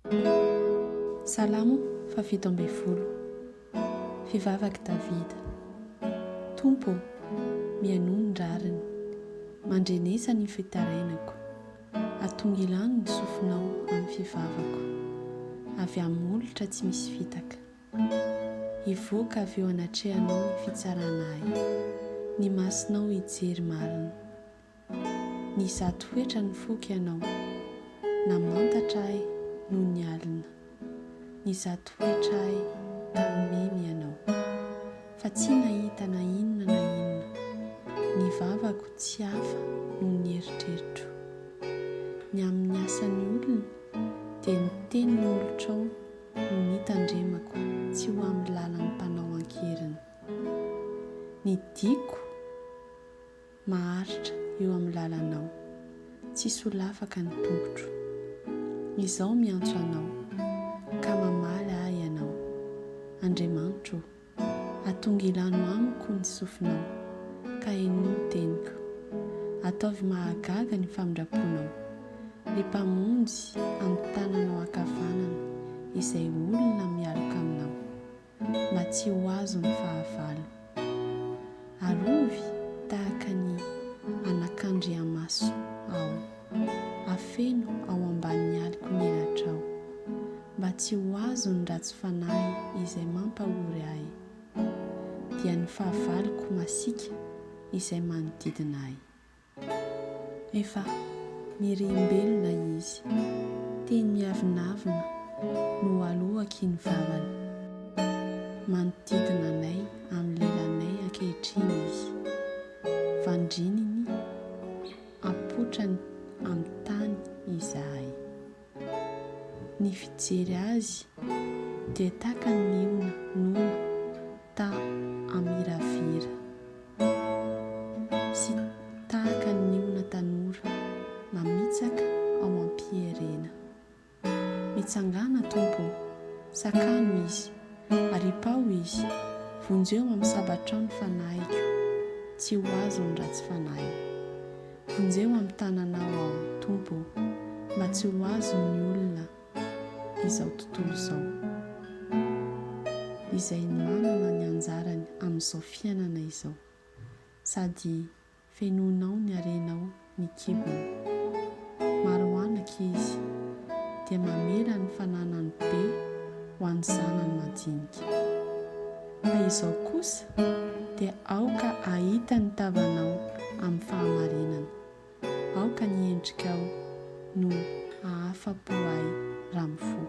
Salamo fahafito ambin'ny folo. Fivavak'i Davida. Tompo ô, mihainoa ny rariny, mandrenesa ny fitarainako, atongilano ny sofinao amin'ny fivavako, avy amin'ny molotra tsy misy fitaka. Hivoaka avy eo anatrehanao ny fitsarana ahy, ny masonao hijery marina. Nizaha toetra ny foko ianao, namantatra ahy noho ny alina. Nizaha toetra ahy tamin'ny memy ianao, fa tsy nahita na inona na inona. Ny vavako tsy hafa noho ny eritreritro. Ny amin'ny asan'ny olona dia ny tenin'ny molotrao no nitandremako tsy ho amin'ny lalan'ny mpanao an-keriny. Ny diako. Maharitra eo amin'ny lalanao. Tsy solafaka ny tongotro. Izao miantso Anao, ka mamaly ahy Ianao. Andriamanitro ô, atongilano amiko ny sofinao, ka henoy ny teniko. Ataovy mahagaga ny famindram-ponao, ry Mpamonjy amin'ny tananao ankavanana izay olona mialoka aminao. mba tsy ho azon'ny fahavalo. Arovy tahaka ny anakandriamaso aho, afeno ao ambanin'ny aliko ny elatrao, mba tsy ho azon'ny ratsy fanahy izay mampahory ahy, dia ny fahavaloko masiaka izay manodidina ahy. Efa mirihim-belona izy. Teny miavonavona no aloaky ny vavany. Manodidina anay amin'ny lelanay ankehitriny izy. Vandrininy apotrany amin'ny tany izahay. Ny fijery azy dia tahaka ny liona noana ta hamiravira, sy tahaka ny liona tanora mamitsaka ao am-pierena. Mitsangàna, Tompo ô, sakano izy, aripaho izy, vonjeo amin'ny sabatrao ny fanahiko, tsy ho azon'ny ratsy fanahy. Vonjeo amin'ny tananao aho, Tompo ô, mba tsy ho azon'ny olona izao tontolo izao, izay manana ny anjarany amin'izao fiainana izao, sady fenoinao ny harenao ny kibony. Maro anaka izy, dia mamela ny fananany be ho an'ny zanany madinika. Fa izao kosa dia aoka hahita ny tavanao amin'ny fahamarinana, aoka ny endrikao no hahafa-po ahy raha mifoha.